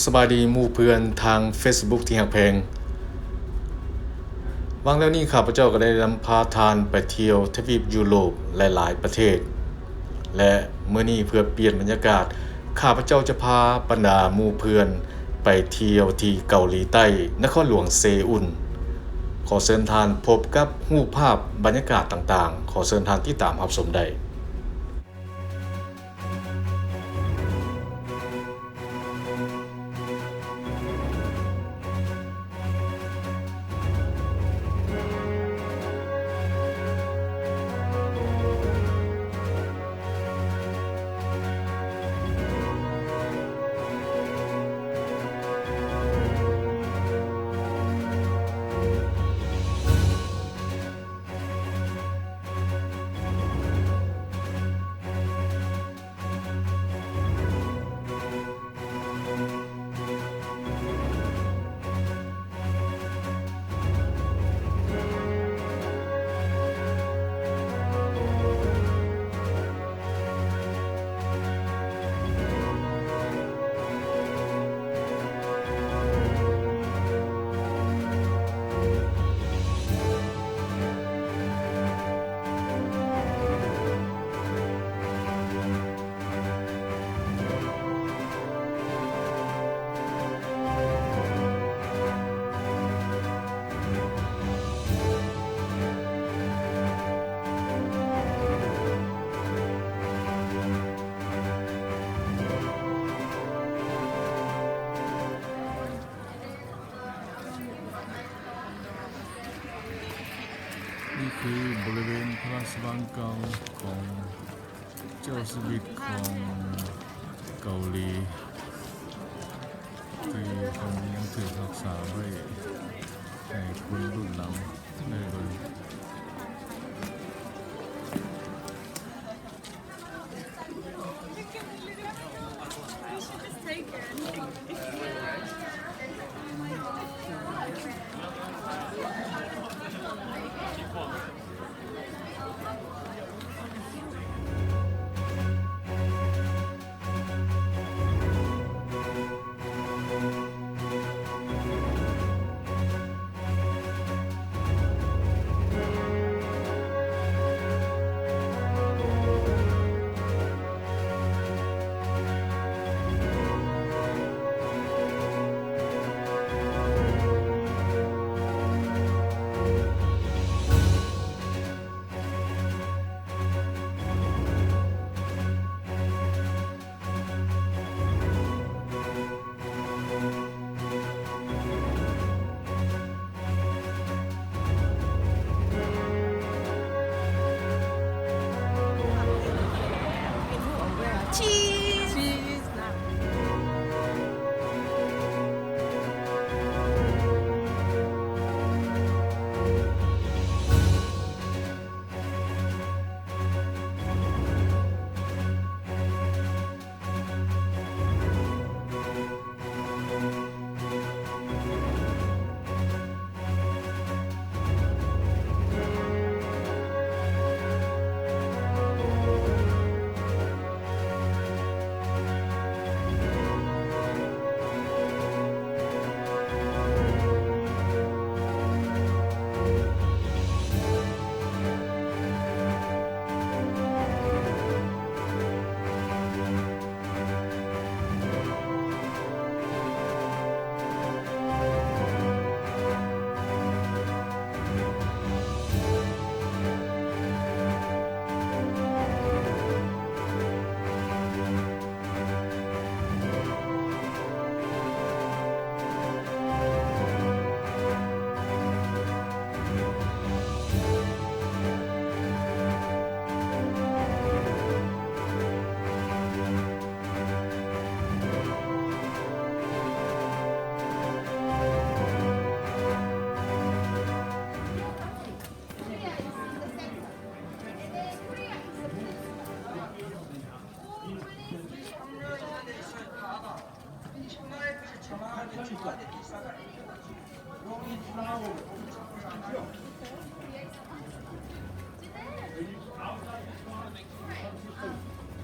ສະບາຍດີໝູ່ເພື່ອນທາງເຟສບຸກທີ່ຮັກແພງ. ຫວ່າງແລ້ວນີ້ຂ້າພະເຈົ້າກໍໄດ້ນຳພາທ່ານໄປທ່ຽວທະວີບຢູໂຣບຫຼາຍໆປະເທດ ແລະ ມື້ນີ້ເພື່ອປ່ຽນບັນຍາກາດ ຂ້າພະເຈົ້າຈະພາບັນດາໝູ່ເພື່ອນໄປທ່ຽວທີ່ເກົາຫຼີໃຕ້ ນະຄອນຫຼວງເຊອຸນ. ຂໍເຊີນທ່ານພົບກັບຮູບພາບບັນຍາກາດຕ່າງໆ. ຂໍເຊີນທ່ານຕິດຕາມຮັບຊົມໄດ້. ນີ້ຄືບໍລິເວນພະລາຊະວັງເກົ່າຂອງເຈົ້າຊີວິດຂອງເກົາຫຼີ ທີ່ເພິ່ນຍັງຖືກຮັກສາໄວ້ໃຫ້ຄົນລຸ້ນຫຼັງໄດ້ເບິ່ງ.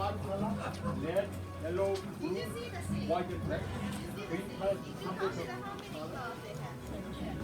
Red, yellow, blue, white and red. Green color symbols of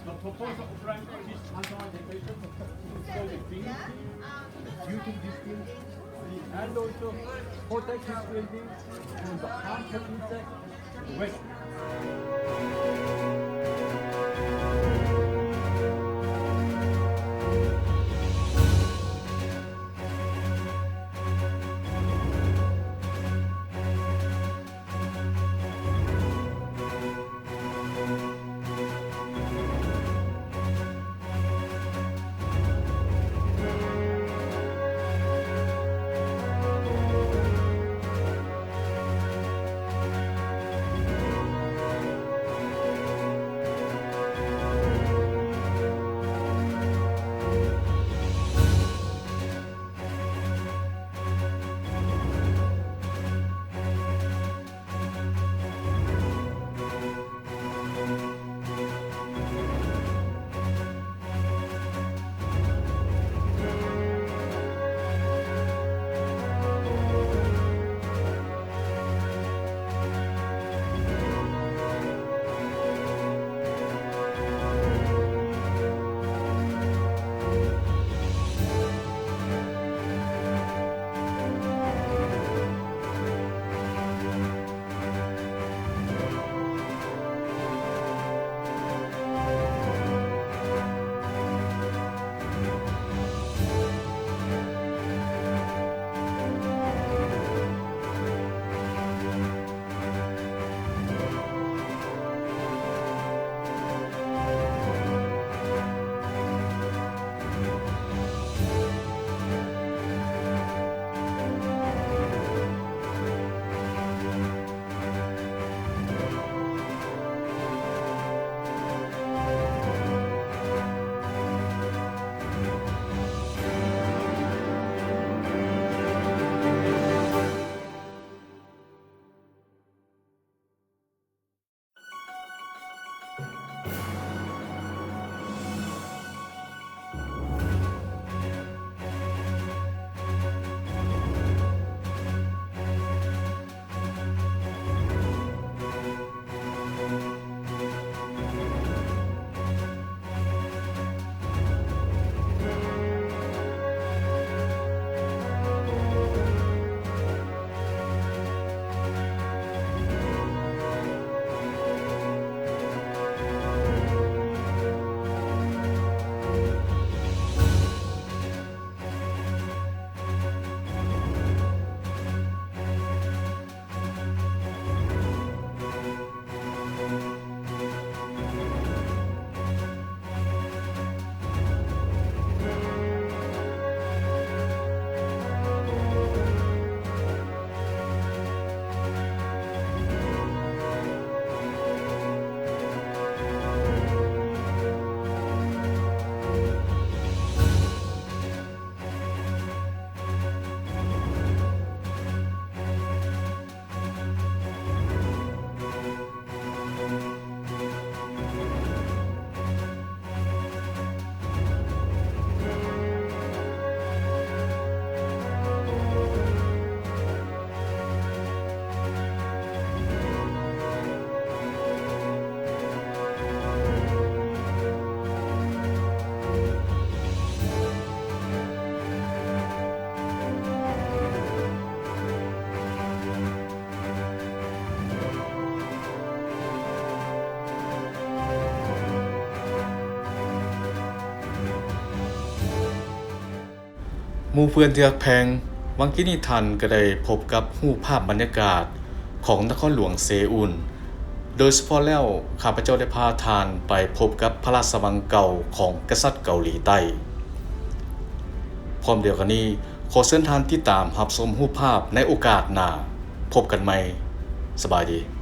The proposal of rank is anti-degradation of the building, beauty district, and also protect this building from the harmful insect waste. ໝູ່ເພື່ອນທີ່ຮັກແພງ, ຫວ່າງກີ້ນີ້ທ່ານກໍໄດ້ພົບກັບຮູບພາບບັນຍາກາດຂອງນະຄອນຫຼວງເຊອຸນ. ໂດຍສະເພາະແລ້ວ, ຂ້າພະເຈົ້າໄດ້ພາທ່ານໄປພົບກັບພະລາຊະວັງເກົ່າຂອງກະສັດເກົາຫຼີໃຕ້. ພ້ອມດຽວກັນນີ້, ຂໍເຊີນທ່ານຕິດຕາມຮັບຊົມຮູບພາບໃນໂອກາດໜ້າ. ພົບກັນໃໝ່. ສະບາຍດີ.